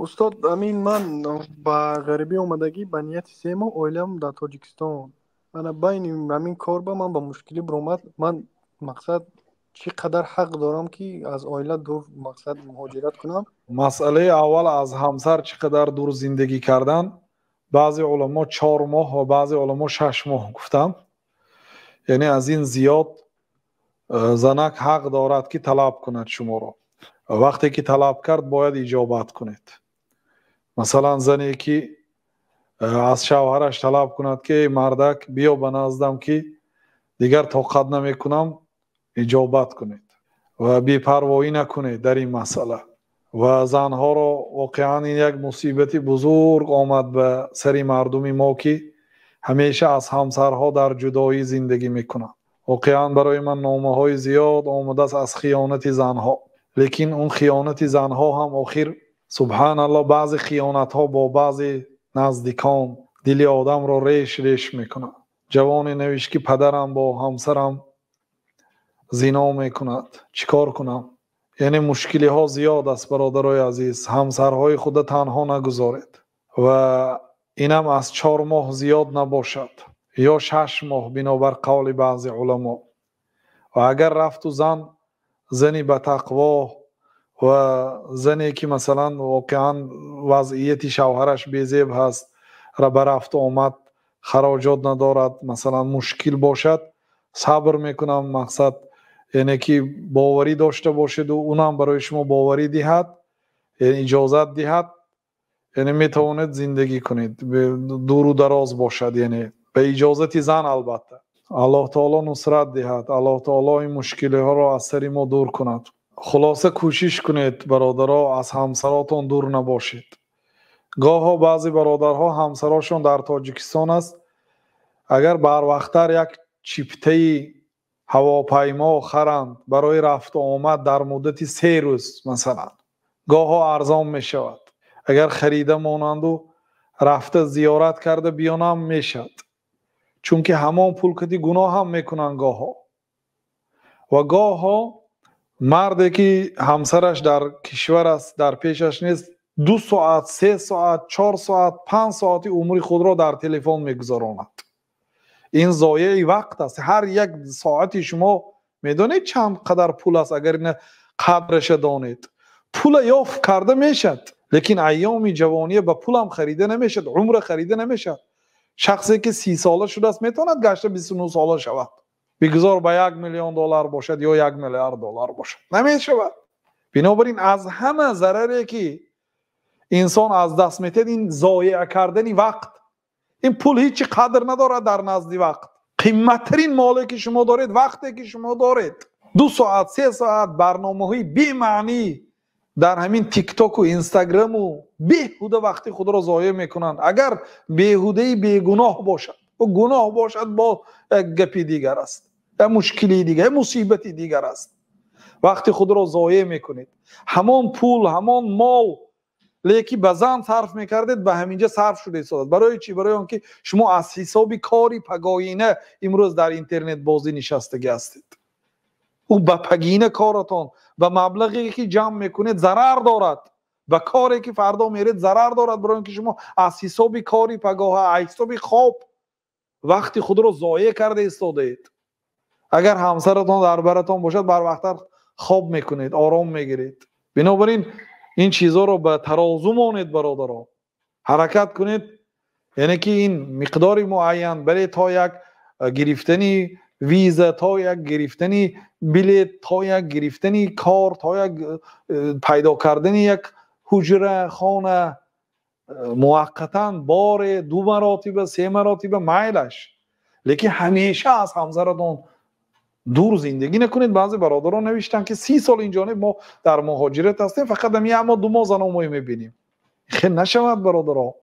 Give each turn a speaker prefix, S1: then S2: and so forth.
S1: Устод, амин, ман ба ғарибӣ омадагӣ ба нияти 3 моҳ, оилам дар Тоҷикистон. Ана байни ҳамин кор ба ман ба мушкилӣ биромад. Ман, мақсад, чӣ қадар ҳақ дорам, ки аз оила дур, мақсад, муҳоҷират кунам?
S2: Масъалаи аввал, аз ҳамсар чӣ қадар дур зиндагӣ кардан, баъзе уламо 4 моҳ ва баъзе уламо 6 моҳ гуфтанд. Яъне аз ин зиёд занак ҳақ дорад, ки талаб кунад шуморо. Вақте ки талаб кард, бояд иҷобат кунед. Масалан, зане ки аз шавҳараш талаб кунад, ки эй мардак, биё ба наздам, ки дигар тоқат намекунам, иҷобат кунед ва бепарвоӣ накунед дар ин масъала. Ва занҳоро воқеан ин як мусибати бузург омад ба сари мардуми мо, ки ҳамеша аз ҳамсарҳо дар ҷудоӣ зиндагӣ мекунанд. Воқеан барои ман номаҳои зиёд омадааст аз хиёнати занҳо. Лекин он хиёнати занҳо ҳам охир, субҳаналлоҳ, баъзе хиёнатҳо бо баъзе наздикон дили одамро реш реш мекунад. Ҷавоне навишт, ки падарам бо ҳамсарам зино мекунад, чӣ кор кунам? Яъне мушкилиҳо зиёд аст, бародарои азиз. Ҳамсарҳои худа танҳо нагузоред ва инам аз 4 моҳ зиёд набошад ё 6 моҳ, бинобар қавли баъзе уламо. Ва агар рафту зан зани батақво ва зане ки, масалан, воқеан вазъияти шавҳараш безеб ҳаст, ба рафту омад хароҷот надорад, масалан, мушкил бошад, сабр мекунам, мақсад, яъне ки боварӣ дошта бошеду унам барои шумо боварӣ диҳад, иҷозат диҳад, яъне метавонед зиндагӣ кунед, дуру дароз бошад, яъне ба иҷозати зан албатта. Аллоҳ таоло нусрат диҳад, Аллоҳ таоло ин мушкилиҳоро аз сари мо дур кунад. Хулоса, кӯшиш кунед, бародаро, аз ҳамсаротон дур набошед. Гоҳо баъзе бародарҳо ҳамсарошон дар Тоҷикистон аст, агар барвақттар як чиптаи ҳавопаймо харанд барои рафту омад дар муддати 3 рӯз, масалан, гоҳо арзон мешавад. Агар харида монанду рафта зиёрат карда биёнам мешавад, чунки ҳамон пул кати гуноҳ ҳам мекунанд гоҳо. Ва гоҳо марде ки ҳамсараш дар кишвар аст, дар пешаш нест, 2 соат, 3 соат, 4 соат, 5 соати умри худро дар телефон мегузаронад. Ин зоеи вақт аст. Ҳар як соати шумо медонед чанд қадар пул аст? Агар ина қадраша донед, пула ёфт карда мешавад, лекин айёми ҷавония ба пулам харида намешавад, умра харида намешавад. Шахсе ки 30 сола шудааст, метавонад гашта 29 сола шавад? Бигузор ба 1 миллион доллар бошад ё 1 миллиард доллар бошад, намешавад. Бинобар ин аз ҳама зараре ки инсон аз даст метиҳад, ин зоеъ кардани вақт. Ин пул ҳечи қадр надорад дар назди вақт. Қимматтарин моле ки шумо доред, вақте ки шумо доред. 2 соат, 3 соат барномаҳои бемаънӣ дар ҳамин Тиктоку Инстаграму беҳуда вақти худро зоеъ мекунанд. Агар беҳудаи бегуноҳ бошад, гуноҳ бошад, бо як гапи дигар аст, як мушкилии дигар, як мусибати дигар аст. Вақти худро зоеъ мекунед. Ҳамон пул, ҳамон мол леки ба зан сарф мекардед, ба ҳаминҷа сарф шуда истодад. Барои чӣ? Барои он ки шумо аз ҳисоби кори пагоина имрӯз дар интернет бозӣ нишастагӣ ҳастед. Ӯ ба пагина коратон, ба маблағе ки ҷамъ мекунед, зарар дорад, ба коре ки фардо меред, зарар дорад, барои он ки шумо аз ҳисоби кори пагоҳа, аз ҳисоби хоб вақти худро зоеъ карда истодаед. Агар ҳамсаратон дар баратон бошад, барвақттар хоб мекунед, ором мегиред. Бинобар ин ин чизҳоро ба тарозу монед, бародаро. Ҳаракат кунед, яъне ки ин миқдори муайян бале, то як гирифтани виза, то як гирифтани билет, то як гирифтани кор, то як пайдо кардани як ҳуҷра, хона муваққатан боре, ду маротиба, се маротиба майлаш, лекин ҳамеша аз ҳамсаратон дур зиндагӣ накунед. Баъзе бародарон навиштанд, ки 30 сол инҷониб мо дар муҳоҷират ҳастем, фақат ам як моҳ, 2 моҳ заномои мебинем. Хел нашавад, бародаро.